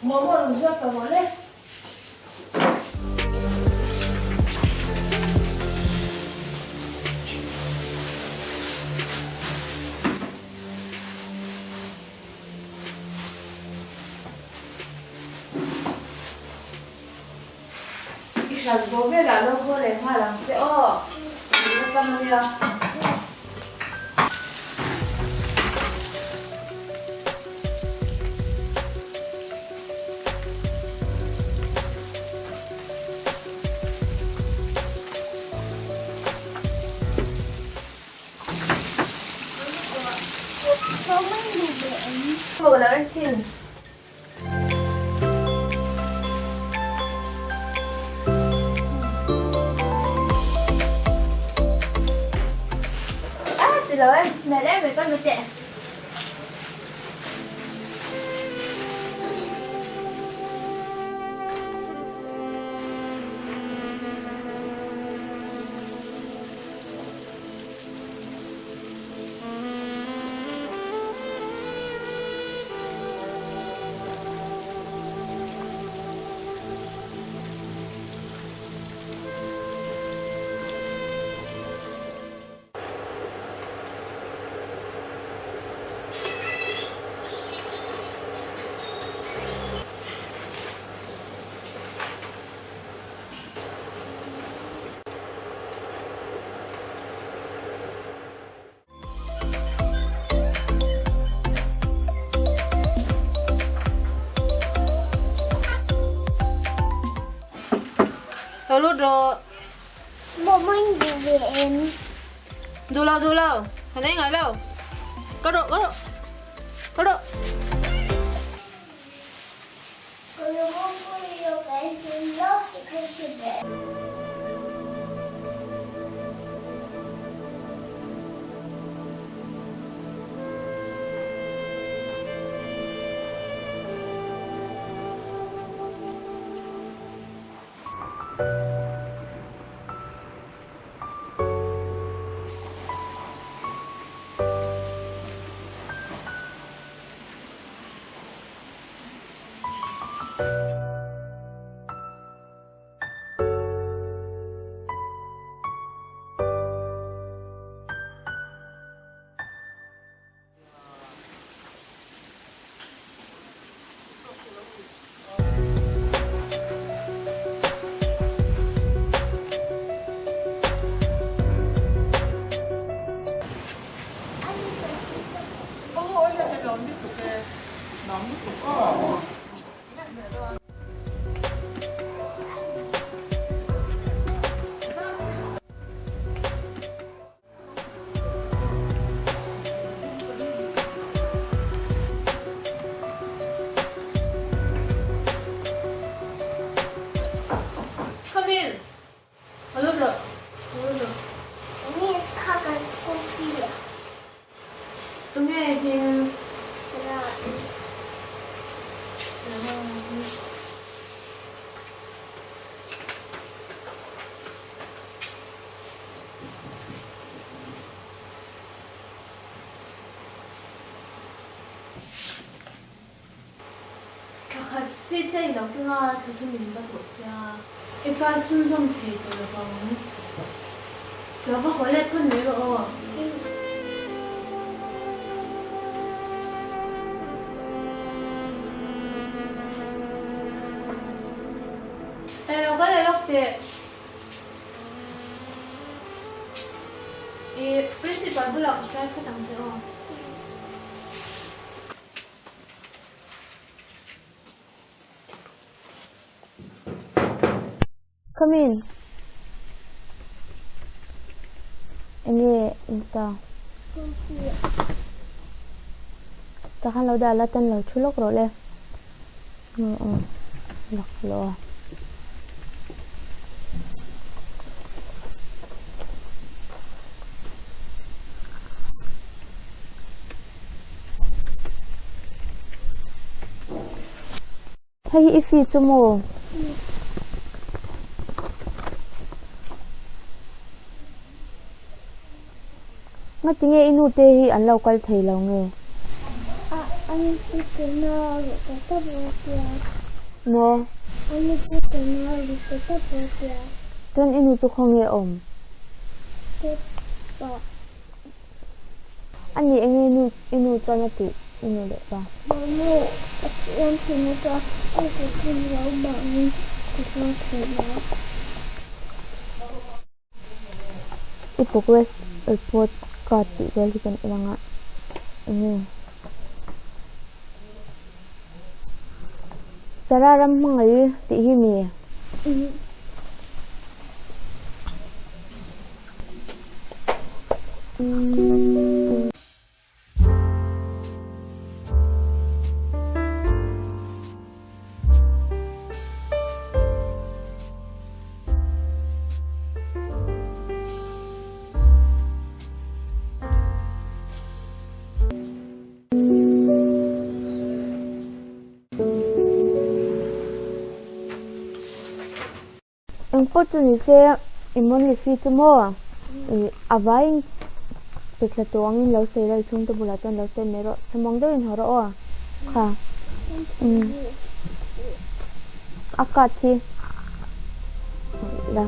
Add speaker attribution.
Speaker 1: Momo rawn ziak ta rawh le. I hran zawh velah lo haw leh nghal ang che aw, tih na tam ania. Lo lut rawh.
Speaker 2: Mawh mai duh ve em?
Speaker 1: Duh lo duh lo. Ka nei ngai lo. Ka rawh ka rawh. Ka rawh. Come in. Lo lut rawh. Lo lut rawh.
Speaker 2: Miss kha kan school fee a.
Speaker 1: Tunge hming? Thla khat fee chei lo kenga thu thu min la pawh sia. I kal chhunzawm thei tawh lo vang. Lo va haw let phawt mai rawh aw. Eng lo kal leh lawk teh. I principal bulah ka hruai phawt ang che aw.
Speaker 3: Come in. Enge in ta? Ta khan lo dah la tan lo thu lawk rawh le. Lak lo a. Hei hi i fee chu maw? Ngati nge i nu te hi an lo kal thei lo nge? Maw? Chuan i nu chu khawnge a awm? A ni enge i nu i nu chuan a tih i nu leh pa? I progress report card tih vel hi kan en anga enge Sarah ram hmangaih tih hi mi? Engpawh chu ni se i monthly fee chu maw ih a vaiin pe thla tawh angin lo sawi la i chhungte bulah chuan lo sawi mai rawh thlamuang deuhin haw rawh aw kha umm a card hi la.